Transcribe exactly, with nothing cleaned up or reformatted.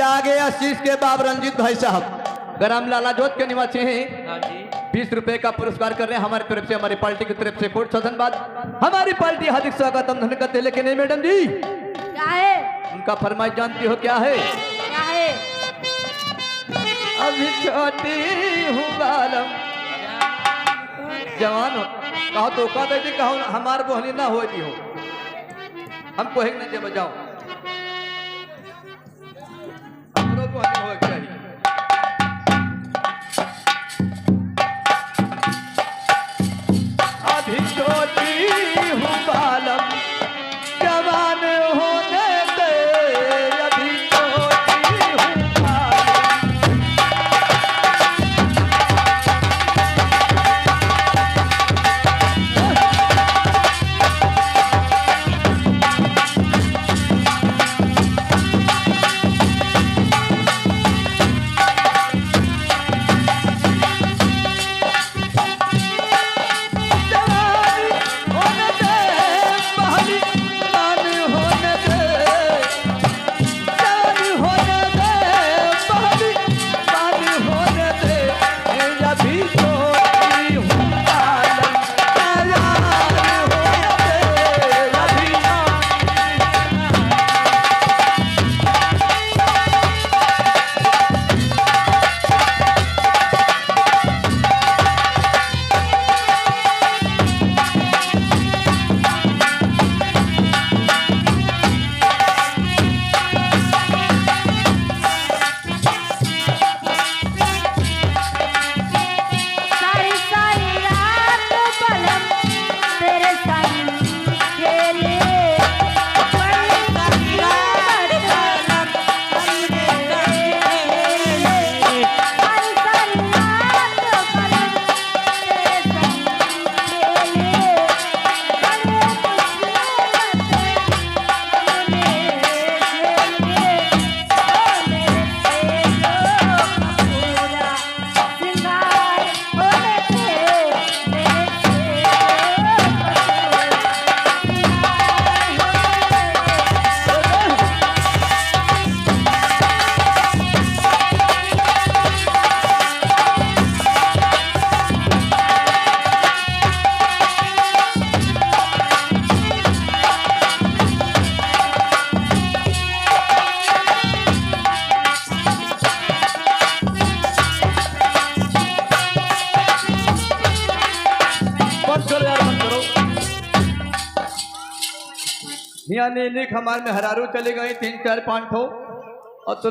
आगे आशीष के बाप रंजीत भाई साहब, ग्राम लाला जोत के निवासी हैं। हाँ जी। बीस रुपए का पुरस्कार कर रहे हैं हमारी तरफ से, हमारी पार्टी की तरफ से कोट शासन बाद। हमारी पार्टी हार्दिक स्वागतम धन करते, लेकिन नहीं मैडम जी, क्या है? उनका फरमाइश जानती हो क्या है? क्या है? अभी छोटी हूँ बालम। जवान हो, कहो तो का दे दी, कहो हमार बोहनी ना हो दी हो, हम कोहे न जे बजाओ। हमरो को आगे होए के चाही। अभी छोटी हूँ बालम, जवान होने दे, अभी छोटी हूँ बालम। सारी सारी रात बलम तेरे संग खेले। बंद करो यार, बंद करो। हियाँ नीनिक हमार मेहरारू चली गई, तीन चार पाँच ठो। और तो